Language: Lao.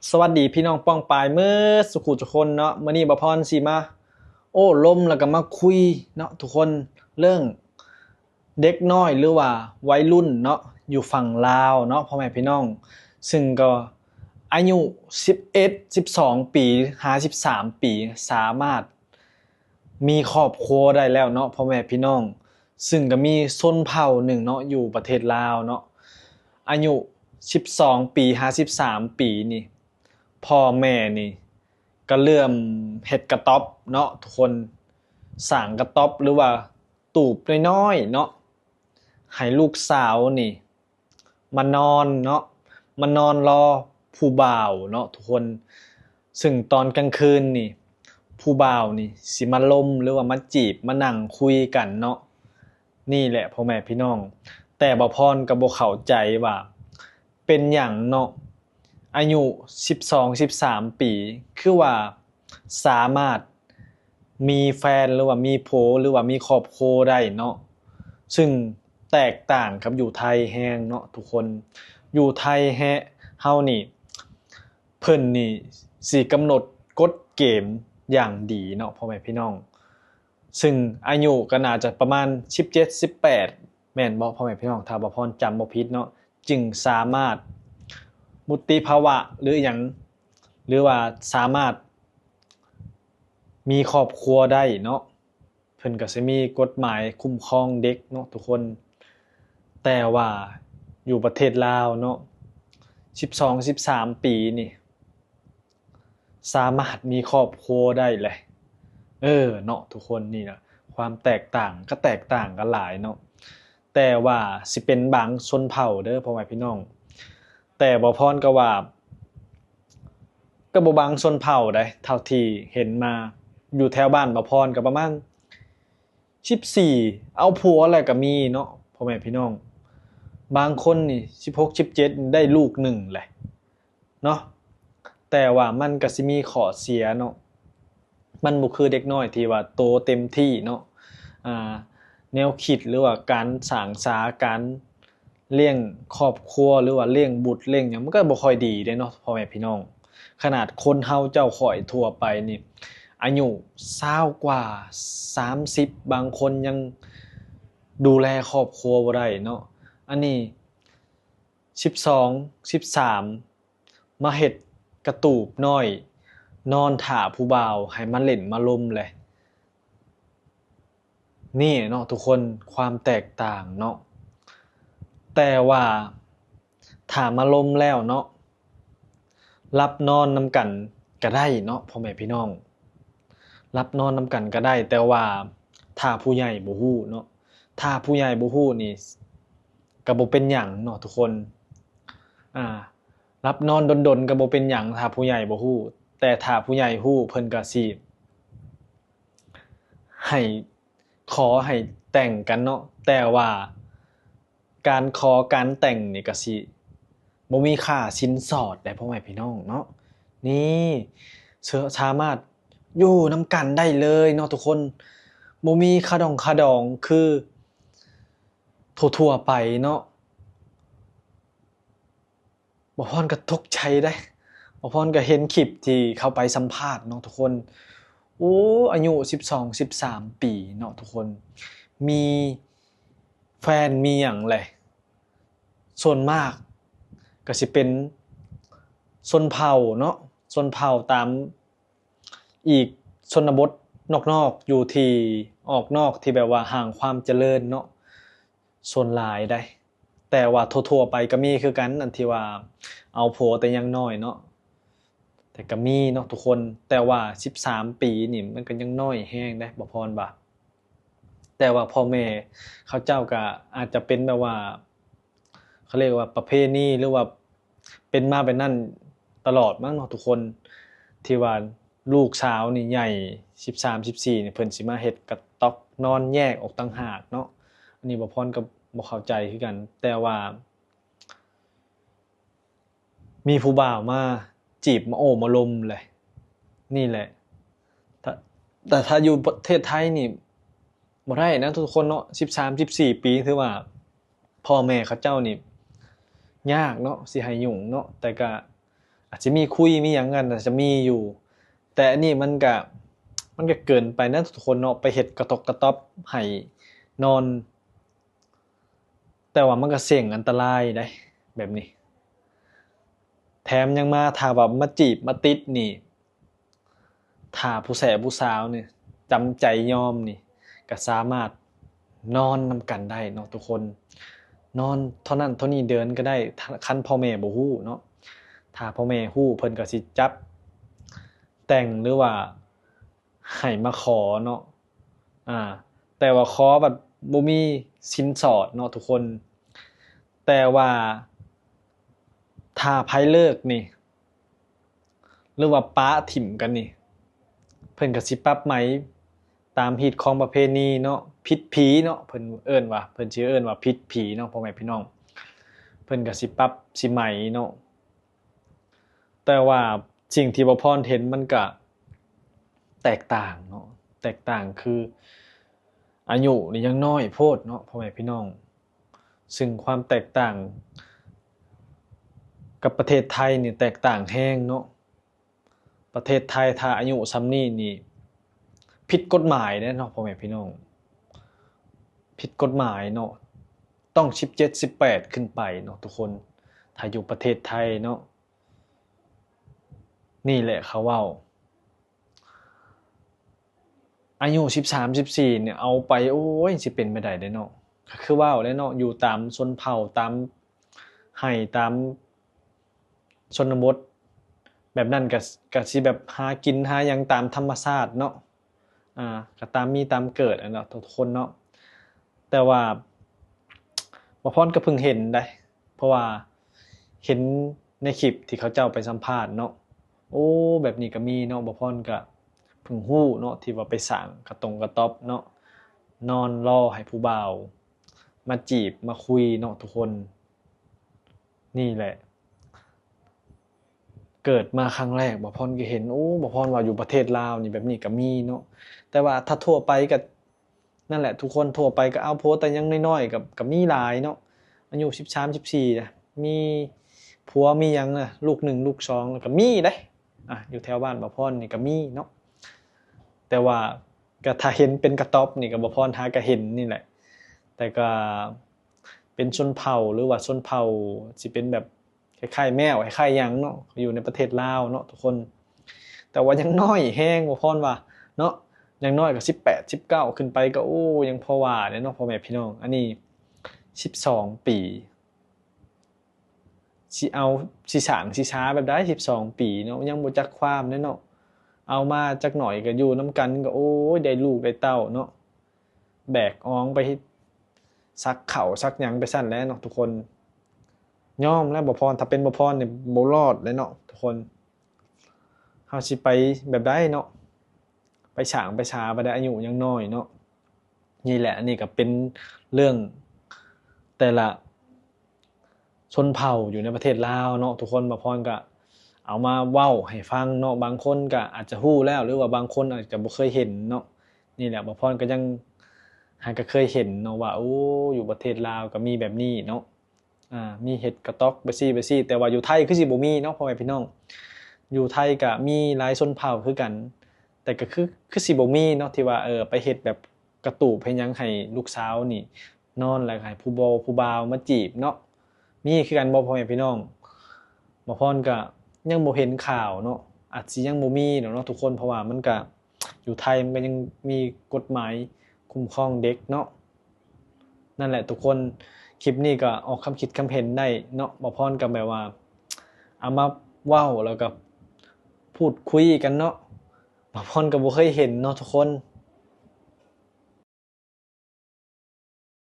ສະຫວັດດີພີ່ນ້ອງປ້ອງປາຍເໝິດສູ່ຜູ້ສູ່ຄົນເນາະ. ມື້ນີ້ບ່າວພອນຊິມາໂອ້ລົມ ແລ້ວກໍມາຄຸຍເນາະທຸກຄົນ ເລື່ອງເດັກນ້ອຍ ຫຼືວ່າໄວລຸ້ນເນາະ ຢູ່ຝັ່ງລາວເນາະ ພໍ່ແມ່ພີ່ນ້ອງ ຊຶ່ງກໍອາຍຸສິບເອັດ ສິບສອງປີ ຫາ ສິບສາມປີ ສາມາດ ມີຄອບຄົວໄດ້ແລ້ວເນາະ ພໍ່ແມ່ພີ່ນ້ອງ. ຊຶ່ງກໍມີຊົນເຜົ່າໜຶ່ງເນາະ ຢູ່ປະເທດລາວເນາະ ອາຍຸສິບສອງປີ ຫາ ສິບສາມປີນີ້ ພໍ່ແມ່ນີ້ກໍເລີ່ມເຮັດກະຕ໊ອບເນາະທຸກຄົນ ສ້າງກະຕ໊ອບ ຫຼືວ່າຕູບນ້ອຍໆເນາະ ໃຫ້ລູກສາວນີ້ ມານອນເນາະ ມານອນລໍຜູ້ບ່າວເນາະທຸກຄົນ. ຊຶ່ງຕອນກາງຄືນນີ້ ຜູ້ບ່າວນີ້ຊິມາລົມ ຫຼືວ່າມາຈີບ ມານັ່ງຄຸຍກັນເນາະ. ນີ້ແຫຼະພໍ່ແມ່ພີ່ນ້ອງ ແຕ່ບ່າວພອນກໍບໍ່ເຂົ້າໃຈວ່າເປັນຫຍັງເນາະ ອາຍຸສິບສອງ ສິບສາມປີ ຄືວ່າສາມາດ ມີແຟນ ຫຼືວ່າມີຜົວ ຫຼືວ່າມີຄອບຄົວໄດ້ເນາະ ຊຶ່ງແຕກຕ່າງກັບຢູ່ໄທແຮງເນາະທຸກຄົນ. ຢູ່ໄທແຮະ ເຮົານີ້ ເພິ່ນນີ້ຊິກຳນົດກົດເກນຢ່າງດີເນາະ ພໍ່ແມ່ພີ່ນ້ອງ. ຊຶ່ງອາຍຸກໍໜ້າຈະປະມານສິບເຈັດ ສິບແປດ ແມ່ນບໍ່ ພໍ່ແມ່ພີ່ນ້ອງ? ຖ້າບ່າວພອນຈຳບໍ່ຜິດເນາະ ຈຶ່ງສາມາດວຸດຕິພາວະ ຫຼືຫຍັງ ຫຼືວ່າສາມາດ ມີຄອບຄົວໄດ້ເນາະ. ເພິ່ນກໍຊິມີກົດໝາຍຄຸ້ມຄອງເດັກເນາະທຸກຄົນ. ແຕ່ວ່າຢູ່ປະເທດລາວເນາະ ສິບສອງ ສິບສາມປີນີ້ ສາມາດມີຄອບຄົວໄດ້ແຫຼະ ເອີເນາະທຸກຄົນ. ນີ້ນະ ຄວາມແຕກຕ່າງ ກໍແຕກຕ່າງກັນຫຼາຍເນາະ ແຕ່ວ່າຊິເປັນບາງຊົນເຜົ່າເດີ ພໍ່ແມ່ພີ່ນ້ອງ. ແຕ່ບ່າວພອນກໍວ່າ ກໍບໍ່ບາງຊົນເຜົ່າໃດ ເທົ່າທີ່ເຫັນມາ ຢູ່ແຖວບ້ານບ່າວພອນກໍປະມານສິບສີ່ ເອົາຜົວແລ້ວກໍມີເນາະ ພໍ່ແມ່ພີ່ນ້ອງ. ບາງຄົນນີ້ສິບຫົກ ສິບເຈັດ ໄດ້ລູກໜຶ່ງແຫຼະເນາະ. ແຕ່ວ່າມັນກໍຊິມີຂໍ້ເສຍເນາະ ມັນບໍ່ຄືເດັກນ້ອຍທີ່ວ່າໂຕເຕັມທີ່ເນາະ ອາ ແນວຄິດ ຫຼືວ່າການສ້າງສາ ການ ລ້ຽງຄອບຄົວ ຫຼືວ່າລ້ຽງບຸດລ້ຽງຫຍັງ ມັນກໍບໍ່ຄ່ອຍດີເດ້ເນາະ ພໍ່ແມ່ພີ່ນ້ອງ. ຂະໜາດຄົນເຮົາເຈົ້າຂ້ອຍທົ່ວໄປນີ້ ອາຍຸຊາວກວ່າ ສາມສິບ ບາງຄົນຍັງດູແລຄອບຄົວບໍ່ໄດ້ເນາະ. ອັນນີ້ສິບສອງ ສິບສາມ ມາເຮັດກະຕູບນ້ອຍ ນອນຖ້າຜູ້ບ່າວໃຫ້ມາຫຼິ້ນມາລົມແຫຼະ. ນີ້ເນາະທຸກຄົນ ຄວາມແຕກຕ່າງເນາະ. ແຕ່ວ່າຖ້າມາລົມແລ້ວເນາະ ຫຼັບນອນນຳກັນກໍໄດ້ເນາະ ພໍ່ແມ່ພີ່ນ້ອງ ຫຼັບນອນນຳກັນກໍໄດ້. ແຕ່ວ່າຖ້າຜູ້ໃຫຍ່ບໍ່ຮູ້ເນາະ ຖ້າຜູ້ໃຫຍ່ບໍ່ຮູ້ນີ້ ກໍບໍ່ເປັນຫຍັງເນາະທຸກຄົນ ອາ ຫຼັບນອນດົນໆກໍບໍ່ເປັນຫຍັງ ຖ້າຜູ້ໃຫຍ່ບໍ່ຮູ້. ແຕ່ຖ້າຜູ້ໃຫຍ່ຮູ້ ເພິ່ນກໍຊິໃຫ້ ຂໍໃຫ້ແຕ່ງກັນເນາະ. ແຕ່ວ່າການຂໍການແຕ່ງນີ້ກໍຊິບໍ່ມີຄ່າສິນສອດໃດ໋ ພໍ່ແມ່ພີ່ນ້ອງເນາະ. ນີ້ ສ- ສາມາດຢູ່ນຳກັນໄດ້ເລີຍເນາະທຸກຄົນ ບໍ່ມີຄ່າດອງຄ່າດອງຄືທົ່ວໆໄປເນາະ. ບ່າວພອນກໍຕົກໃຈເດ້ ບ່າວພອນກໍເຫັນຄລິບທີ່ເຂົາໄປສຳພາດເນາະທຸກຄົນ. ໂອ້ ອາຍຸສິບສອງ ສິບສາມປີເນາະທຸກຄົນ ມີແຟນມີຫຍັງແຫຼະ. ສ່ວນມາກກໍຊິເປັນຊົນເຜົ່າເນາະ ຊົນເຜົ່າຕາມ ອີກຊົນນະບົດນອກໆ ຢູ່ທີ່ອອກນອກທີ່ແບບວ່າຫ່າງຄວາມຈະເລີນເນາະ ສ່ວນຫຼາຍໃດ໋. ແຕ່ວ່າທົ່ວໆໄປກໍມີຄືກັນ ອັນທີ່ວ່າເອົາຜົວແຕ່ຍັງນ້ອຍເນາະ ແຕ່ກໍມີເນາະທຸກຄົນ. ແຕ່ວ່າສິບສາມປີນີ້ມັນກໍຍັງນ້ອຍແຮງເດ້ ບ່າວພອນວ່າ. ແຕ່ວ່າພໍ່ແມ່ເຂົາເຈົ້າກໍອາດຈະເປັນແບບວ່າ ເຂົາເອີ້ນວ່າປະເພນີ ຫຼືວ່າເປັນມາແບບນັ້ນຕະຫຼອດມັ້ງເນາະທຸກຄົນ ທີ່ວ່າລູກສາວນີ້ໃຫຍ່ສິບສາມ ສິບສີ່ນີ້ ເພິ່ນຊິມາເຮັດກະຕ໊ອກນອນແຍກອອກຕ່າງຫາກເນາະ. ອັນນີ້ບ່າວພອນກໍບໍ່ເຂົ້າໃຈຄືກັນ ແຕ່ວ່າ ມີຜູ້ບ່າວມາຈີບມາໂອ້ມາລົມແຫຼະ ນີ້ແຫຼະ. ຖ້າ ແຕ່ຖ້າຢູ່ປະເທດໄທນີ້ບໍ່ໄດ້ນະທຸກຄົນເນາະ ສິບສາມ ສິບສີ່ປີ ຖືວ່າພໍ່ແມ່ເຂົາເຈົ້ານີ້ຍາກເນາະ ຊິໃຫ້ຫຍຸ້ງເນາະ. ແຕ່ກະ ອາດຈະມີຄຸຍມີຫຍັງນັ້ນ ອາດຈະມີຢູ່ ແຕ່ອັນນີ້ມັນກະ ມັນກະເກີນໄປນະທຸກຄົນເນາະ ໄປເຮັດກະຕອກກະຕອບໃຫ້ນອນ ແຕ່ວ່າມັນກະສ່ຽງອັນຕະລາຍເດ້ ແບບນີ້ ແຖມຍັງມາ ຖ້າວ່າມາຈີບມາຕິດນີ້ ຖ້າຜູ້ແສຜູ້ສາວນີ້ຈຳໃຈຍອມນີ້ ກະສາມາດນອນນຳກັນໄດ້ເນາະທຸກຄົນ ນອນເທົ່ານັ້ນເທົ່ານີ້ເດືອນກະໄດ້ ຄັນພໍ່ແມ່ບໍ່ຮູ້ເນາະ ຖ້າພໍ່ແມ່ຮູ້ເພິ່ນກະຊິຈັບແຕ່ງ ຫຼືວ່າໃຫ້ມາຂໍເນາະ ອາ ແຕ່ວ່າຂໍບັດບໍ່ມີສິນສອດເນາະທຸກຄົນ ແຕ່ວ່າຖ້າໃຜເລີກນີ້ ຫຼືວ່າປະຖິ້ມກັນນີ້ ເພິ່ນກະຊິປັບໃໝຕາມຮີດຄອງປະເພນີເນາະ ຜິດຜີເນາະ ເພິ່ນເອີ້ນວ່າ ເພິ່ນຊິເອີ້ນວ່າຜິດຜີເນາະ ພໍ່ແມ່ພີ່ນ້ອງ ເພິ່ນກະຊິປັບຊິໃໝເນາະ ແຕ່ວ່າສິ່ງທີ່ບ່າວພອນເຫັນມັນກະແຕກຕ່າງເນາະ ແຕກຕ່າງຄືອາຍຸນີ້ຍັງນ້ອຍໂພດເນາະ ພໍ່ແມ່ພີ່ນ້ອງ ຊຶ່ງຄວາມແຕກຕ່າງກັບປະເທດໄທນີ້ແຕກຕ່າງແຮງເນາະ ປະເທດໄທຖ້າອາຍຸຊ່ຳນີ້ນີ້ ຜິດກົດໝາຍເດ້ເນາະ ພໍ່ແມ່ພີ່ນ້ອງ ຜິດກົດໝາຍເນາະ ຕ້ອງສິບເຈັດ ສິບແປດຂຶ້ນໄປເນາະທຸກຄົນ ຖ້າຢູ່ປະເທດໄທເນາະ ນີ້ແຫຼະເຂົາເວົ້າ ອາຍຸສິບສາມ ສິບສີ່ນີ້ເອົາໄປ ໂອ້ຍ ຊິເປັນໄປໄດ້ເດ້ເນາະ ກະຄືເວົ້າແຫຼະເນາະ ຢູ່ຕາມຊົນເຜົ່າ ຕາມໄຮ່ ຕາມຊົນນະບົດ ແບບນັ້ນກະ ກະຊິແບບຫາກິນຫາຫຍັງຕາມທຳມະຊາດເນາະ ອາ ກະຕາມມີຕາມເກີດຫັ້ນເນາະທຸກຄົນເນາະ ແຕ່ວ່າບ່າວພອນກະເພິ່ງເຫັນໄດ໋ ເພາະວ່າເຫັນໃນຄລິບທີ່ເຂົາເຈົ້າໄປສຳພາດເນາະ ໂອ້ ແບບນີ້ກະມີເນາະ ບ່າວພອນກະເພິ່ງຮູ້ເນາະ ທີ່ວ່າໄປສ້າງກະຕົງກະຕ໋ອບເນາະ ນອນລໍໃຫ້ຜູ້ບ່າວມາຈີບມາຄຸຍເນາະທຸກຄົນ ນີ້ແຫຼະ ເກີດມາຄັ້ງແລກ ບ່າວພອນກະເຫັນ ໂອ້ ບ່າວພອນວ່າຢູ່ປະເທດລາວນີ້ແບບນີ້ກະມີເນາະ ແຕ່ວ່າຖ້າທົ່ວໄປກະ ນັ້ນແຫຼະ ທຸກຄົນທົ່ວໄປກະເອົາຜົວແຕ່ຍັງນ້ອຍໆ ກະ ກະມີຫຼາຍເນາະ ອາຍຸສິບສາມ ສິບສີ່ ນະ ມີຜົວມີຫຍັງນະ ລູກໜຶ່ງລູກສອງ ກະມີເດ້ ອາ ຢູ່ແຖວບ້ານບ່າວພອນນີ້ກະມີເນາະ ແຕ່ວ່າກະຖ້າເຫັນເປັນກະຕ໋ອບນີ້ກະບ່າວພອນຫາກະເຫັນນີ້ແຫຼະ ແຕ່ກະເປັນຊົນເຜົ່າ ຫຼືວ່າຊົນເຜົ່າ ຊິເປັນແບບ ຄ້າຍໆແມວ ຄ້າຍໆຫຍັງເນາະ ຢູ່ໃນປະເທດລາວເນາະທຸກຄົນ ແຕ່ວ່າຍັງນ້ອຍແຮງ ບ່າວພອນວ່າເນາະ ຢ່າງນ້ອຍກະສິບແປດ ສິບເກົ້າ ຂຶ້ນໄປກະ ໂອ້ ຍັງພໍວ່າແດ່ເນາະ ພໍ່ແມ່ພີ່ນ້ອງ ອັນນີ້ສິບສອງປີ ຊິເອົາ ຊິສ້າງຊິສາແບບໃດ ສິບສອງປີເນາະ ຍັງບໍ່ຈັກຄວາມເດ້ເນາະ ເອົາມາຈັກໜ້ອຍກະຢູ່ນຳກັນກະ ໂອ້ຍ ໄດ້ລູກໄດ້ເຕົ້າເນາະ ແບກອອງໄປສັກເຂົ້າສັກຫຍັງໄປຊັ້ນແຫຼະເນາະທຸກຄົນ ຍອມແລ້ວ ບ່າວພອນ ຖ້າເປັນບ່າວພອນນີ້ບໍ່ລອດເລີຍເນາະທຸກຄົນ ເຮົາຊິໄປແບບໃດເນາະ ໄປສ້າງໄປສາບາດໃດ ອາຍຸຍັງນ້ອຍເນາະ ນີ້ແຫຼະ ອັນນີ້ກະເປັນເລື່ອງແຕ່ລະ ຊົນເຜົ່າຢູ່ໃນປະເທດລາວເນາະທຸກຄົນ ບ່າວພອນກະເອົາມາເວົ້າໃຫ້ຟັງເນາະ ບາງຄົນກະອາດຈະຮູ້ແລ້ວ ຫຼືວ່າບາງຄົນອາດຈະບໍ່ເຄີຍເຫັນເນາະ ນີ້ແຫຼະ ບ່າວພອນກະຍັງຫາກະເຄີຍເຫັນເນາະວ່າ ໂອ້ ຢູ່ປະເທດລາວກະມີແບບນີ້ເນາະ ອາ ມີເຮັດກະຕ໋ອບແບບຊີ້ແບບຊີ້ ແຕ່ວ່າຢູ່ໄທຄືຊິບໍ່ມີເນາະ ພໍ່ແມ່ພີ່ນ້ອງ ຢູ່ໄທກະມີຫຼາຍຊົນເຜົ່າຄືກັນ ແຕ່ກະຄື ຄືຊິບໍ່ມີເນາະ ທີ່ວ່າ ເອີ ໄປເຮັດແບບ ກະຕູບເຮັດຫຍັງໃຫ້ລູກສາວນີ້ນອນ ແລ້ວກະໃຫ້ຜູ້ບໍ່ ຜູ້ບ່າວມາຈີບເນາະ ມີຄືກັນບໍ່ ພໍ່ແມ່ພີ່ນ້ອງ ບ່າວພອນກະຍັງບໍ່ເຫັນຂ່າວເນາະ ອາດຊິຍັງບໍ່ມີດອກເນາະທຸກຄົນ ເພາະວ່າມັນກະ ຢູ່ໄທມັນກະຍັງມີກົດໝາຍຄຸ້ມຄອງເດັກເນາະ ນັ້ນແຫຼະທຸກຄົນ ຄລິບນີ້ກະອອກຄຳຄິດຄຳເຫັນໄດ້ເນາະ ບ່າວພອນກະແບບວ່າ ເອົາມາເວົ້າ ແລ້ວກະ ພູດຄຸຍກັນເນາະ ບ່າວພອນກະບໍ່ເຄີຍເຫັນເນາະທຸກຄົນ